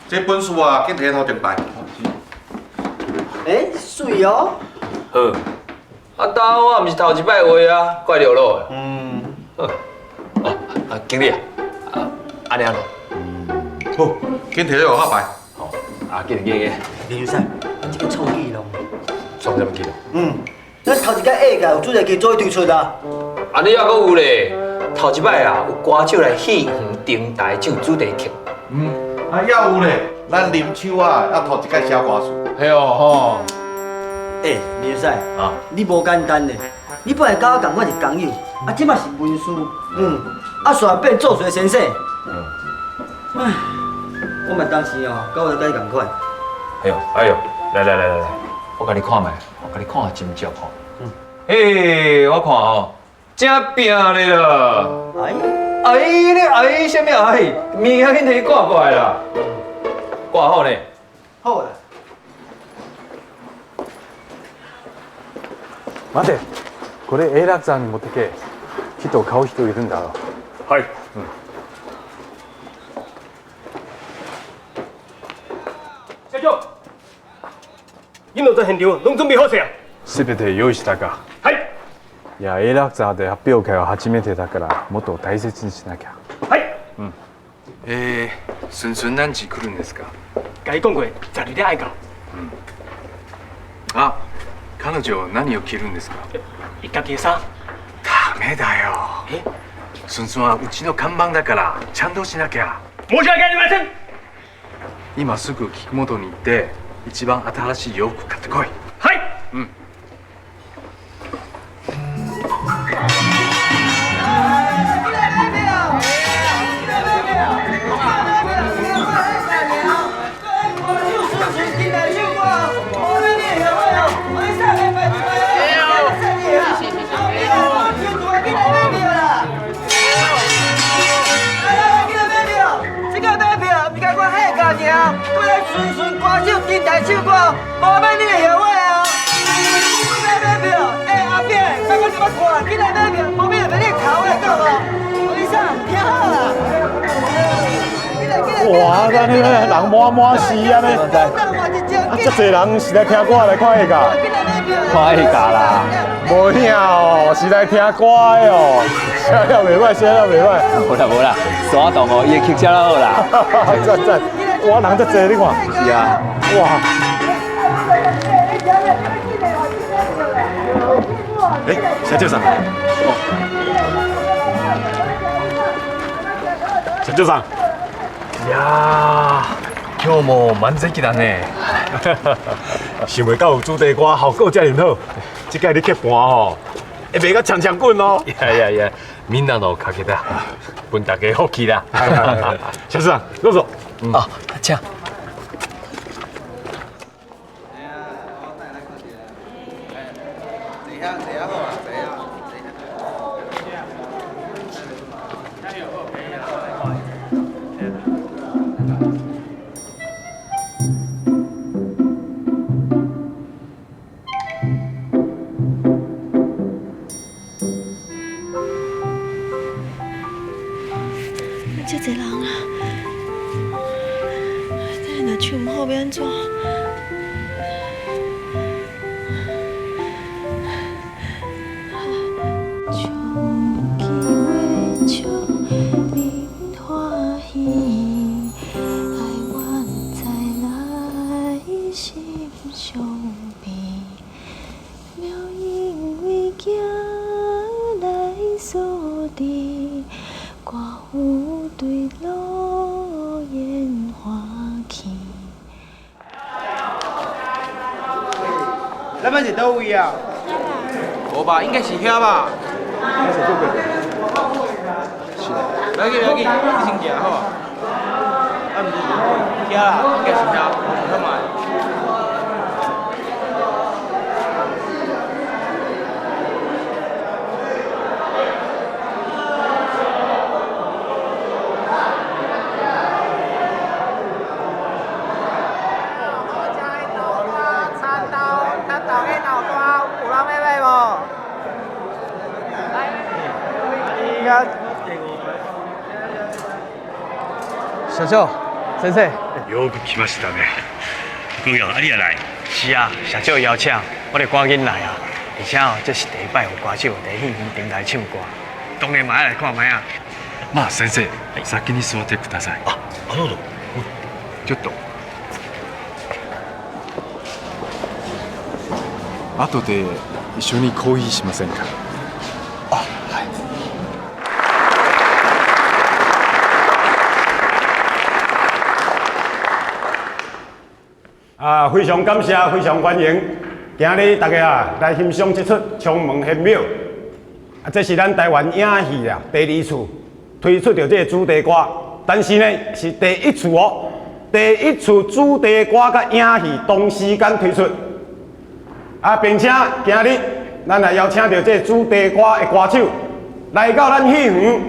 這本書啊，緊提頭前排。欸，媠哦。好。啊，當我毋是頭一擺畫啊，怪了咯。嗯。好。哦，啊，經理啊，啊，按呢咯。好，緊提落下排。好，啊，緊緊緊。林生，咱這個創意咯。創啥物紀錄？嗯，咱頭一擺下屆有主題曲做推出啊。按呢猶閣有咧，頭一擺啊，有歌手來戲園登台唱主題曲。嗯，啊，猶有咧，咱林秋啊，猶頭一擺寫歌詞。嘿哦吼。欸，林生，啊，你無簡單咧，你本來佮我仝款是工友，啊，這馬是文書，啊，煞變做水先生。唉，我嘛當時哦，佮我佮你仝款。哎呦，哎呦，來來來來來，我共你看覓，我共你看下斟酌吼。嗯。嘿，我看吼，正拼咧啦。哎，哎你哎啥物哎？物件緊提掛過來啦，掛好咧。好啦。待て、これ永楽山に持ってけ。きっと買う人いるんだろう。はい。うん。社長，音樂在現場攏準備好勢啊。すべて用意したか。はい。いや、永楽座で発表会は初めてだから、もっと大切にしなきゃ。はい。うん。順順何時来るんですか？共伊講過，12點愛到。うん。あ、彼女何を着るんですか？伊家己的衫。ダメだよ。え？順順はうちの看板だからちゃんとしなきゃ。申し訳ありません。今すぐ菊本に行って一番新しい洋服買ってこい。はい。うん。唱歌，無免你的後悔哦。買買票，欸阿扁，莫閣這麼看，緊來買票，無免就予你頭來講無。黃醫生，聽好啦。哇，咱彼个人滿滿是按呢，啊，遮濟人是來聽歌來看戲噶？看戲噶啦。無影哦，是來聽歌的哦。寫了袂歹，寫了袂歹。無啦無啦，山洞哦，伊的曲寫了好啦。讚讚，哇，人遮濟，你看。是啊。哇。欸，社長さん。哦。社長さん。いや今日も満席だね。想袂到有主題歌效果遮爾好，這擺你刻盤吼，會賣甲長長滾哦。いやいやいや、みんなのおかげだ。分大家福氣啦。社長，どうぞ。啊，請。遮濟人啊！這若唱毋好，欲按怎？像枝尾笑，面歡喜，愛願再來心相邊，莫因為驚來鎖佇歌舞對路煙花去。咱們是佗位啊？無吧，應該是遐吧。是的。不要緊，不要緊，你先行好無？啊，毋是，遐啦，應該是遐，我看覓。社長，先生。よく来ましたね。君勇，啊你也来？是啊，社長邀請，我得趕緊來啊！而且哦，這是第一擺有歌手佇戲院頂台唱歌，當然嘛愛來看覓啊！まあ先生、先に座ってください。あ、どうぞ。ちょっと。後で一緒にコーヒーしませんか？あ、はい。啊，非常感謝，非常歡迎，今日大家啊來欣賞這齣《長門玄廟》。啊，這是咱台灣影戲啊第二次推出著這個主題歌，但是呢是第一次哦，第一次主題歌佮影戲同時間推出。啊，並且今日咱來邀請著這個主題歌的歌手來到咱戲園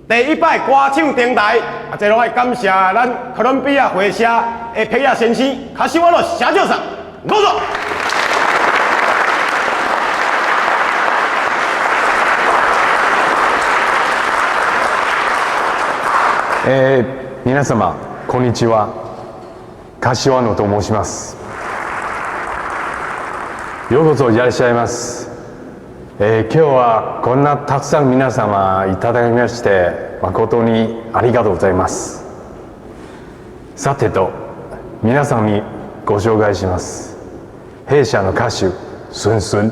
第一擺歌手登台，啊，這攏愛感謝咱哥倫比亞會社的皮亞先生，卡西瓦洛社長さん，どうぞ。皆様こんにちは。柏野と申します。ようこそいらっしゃいます。今日はこんなたくさん皆様いただきまして誠にありがとうございます。さてと、皆さんにご紹介します。弊社の歌手孫孫。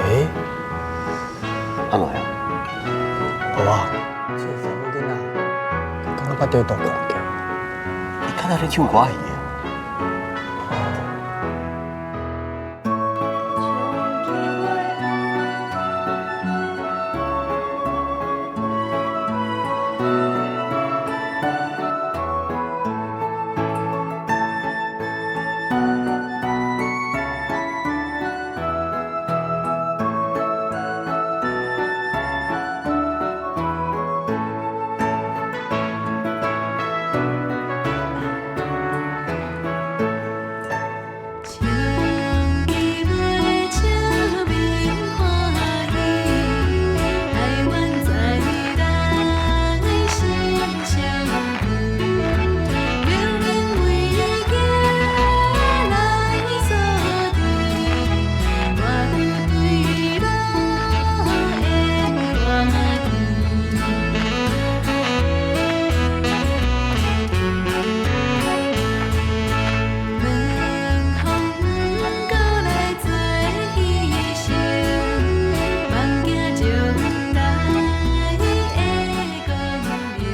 欸，按怎樣？無啊，這個查某囡仔，敢若捌佇佗看過。伊敢若咧唱歌戲的。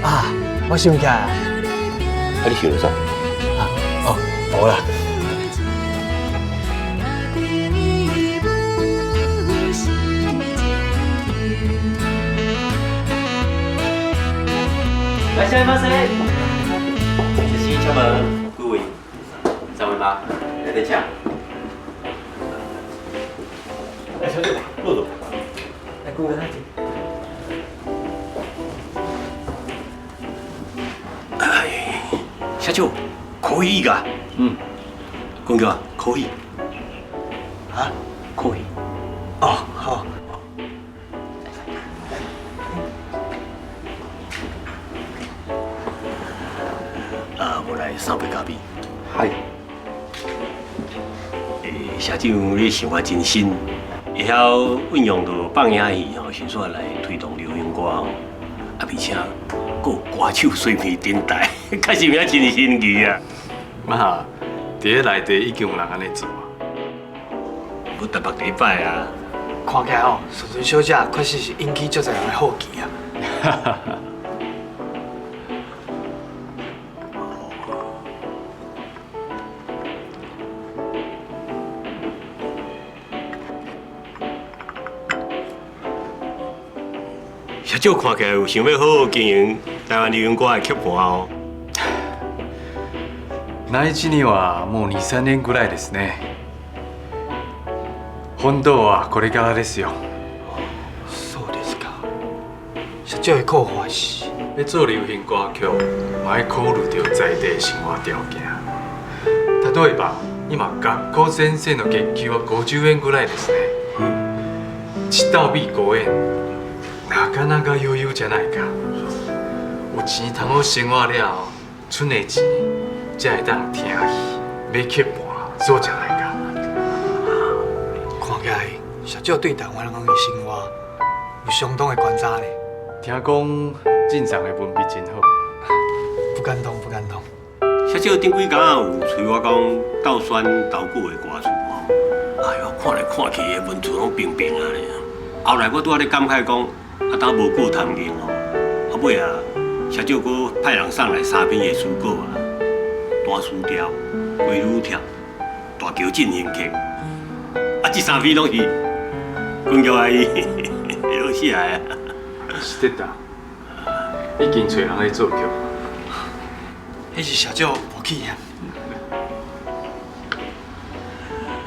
啊，我想起來。啊，你想啥？啊，哦，無啦。いらっしゃいませ。先生，請問幾位？三位嗎？來這請。哎，小姐，落座。來，顧個太子。哎，社長，可以噶。嗯。公哥，可以。啊？可以。哦，好。啊，我來三杯咖啡。はい。欸，社長，你想法真新，會曉運用著放映戲吼，迅速來推動流行歌吼，啊，而且閣有歌手水平頂台，確實名真新奇啊！媽，佇咧內地已經有人按呢做啊。無台北第一擺啊！看起來哦，純純小姐確實是引起足濟人的好奇啊。社長，长看起来有想欲好好经营台湾流行歌的曲盘哦。内地にはもう2、3年ぐらいですね。本当はこれからですよ。そうですか。社長的看法是？欲做流行歌曲，嘛欲考慮著在地的生活條件。例えば、今学校先生の月給は50円ぐらいですね。一斗米5円，なかなか余裕じゃないか。有錢通好生活了後，剩的錢才會當聽戲、買曲盤，そうじゃないか。看起來社長對台灣人的生活有相當的觀察呢。聽講進藏的文筆真好。不敢當，不敢當。社長頂幾工有催我講鬥選投稿的歌詞吼，哎喲，看來看去的文字攏平平啊咧。後來我拄仔咧感慨講，啊，當無顧談經吼，啊尾啊，社長閣派人送來三篇的詩稿啊，單詞調、規律跳、大橋進行曲，啊，這三篇攏是軍玉阿姨老寫的啊。知ってた。已經揣人咧做曲。彼是社長無起啊。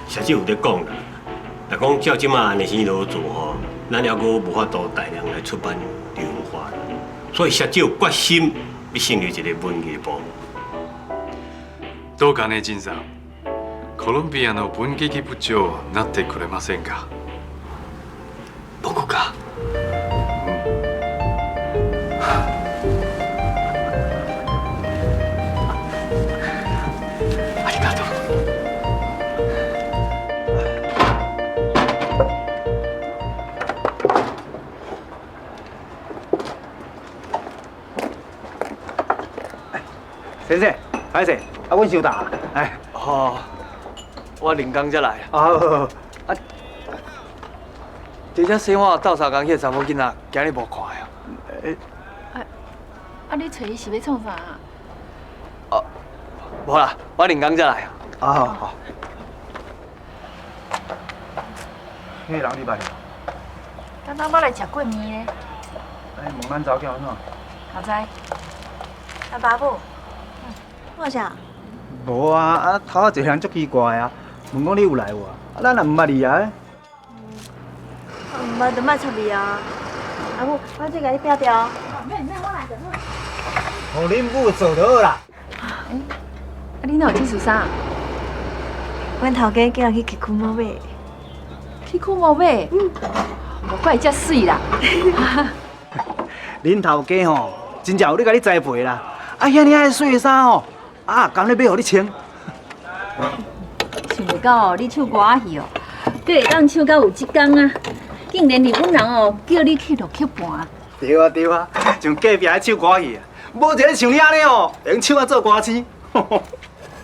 社長有咧講啦，若講照這馬按呢生落做吼，咱猶閣無法度大量來出版流行歌，所以社長決心欲成立一個文藝部。どうかね、仁さん。コロンビアの文劇部長になってくれませんか？僕か。ありがとう。先生，歹勢，啊，阮收到。哎，哦，我林工才來。哦，啊，這隻洗碗鬥相共彼个查某囡仔，今日無看啊。啊，你揣伊是欲創啥啊？哦，無啦，我林工才來。啊，好。彼个人你捌？敢若捌來食過麵咧。哎，問咱查某囝按怎？阿知。阿爸母，我啥？無啊，啊頭仔一個人足奇怪啊，問講你有來無啊？啊，咱也毋捌伊啊。毋捌就莫插伊啊。阿母，我這共你摒掉。免免，我來就好。予恁母做就好啦。欸，啊你哪有這束衫？阮頭家叫人去騎駒摩買。去駒摩買？嗯。無怪遮媠啦。恁頭家吼，真正有咧共你栽培啦。啊，遐爾仔媠的衫吼，啊，甘咧買予你穿。想袂到哦，你唱歌仔戲哦，閣會當唱到有這工啊！竟然日本人哦叫你去錄曲盤。對啊對啊，像隔壁咧唱歌戲啊，無一個像你按呢哦，會用唱啊做歌星。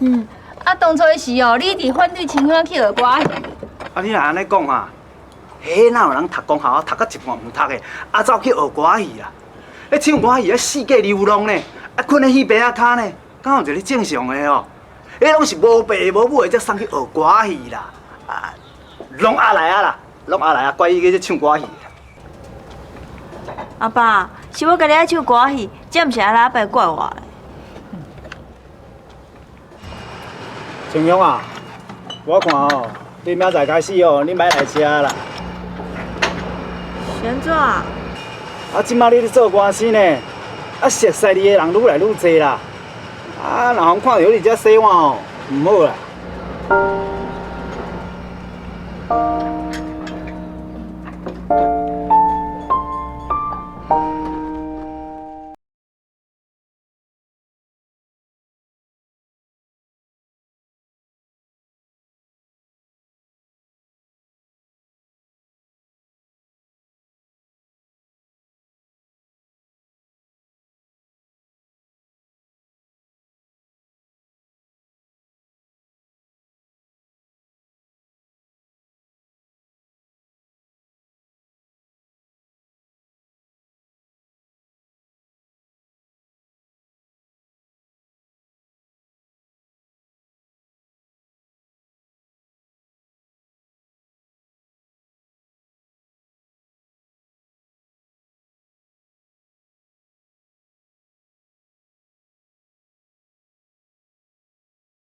嗯，啊，當初時哦，你一直反對清香去學歌仔戲。啊，你若按呢講啊，彼哪有人讀公校讀到一半毋讀的，啊走去學歌仔戲啊？咧唱歌仔戲啊，四界流浪呢，啊睏咧戲棚仔跤呢，敢有一个正常的哦？彼攏是無爸無母的，才送去學歌仔戲啦。啊，攏阿來啊啦，攏阿來啊，怪伊去唱歌仔戲。阿爸，是我家己愛唱歌仔戲，這毋是阿來阿爸怪我的。清香啊，我看哦，你明仔載開始哦，你莫來遮啦。是按怎？啊，這擺你咧做歌星呢，啊，熟似你的人愈來愈濟啦。啊，若予人看著你這洗碗哦，毋好啦。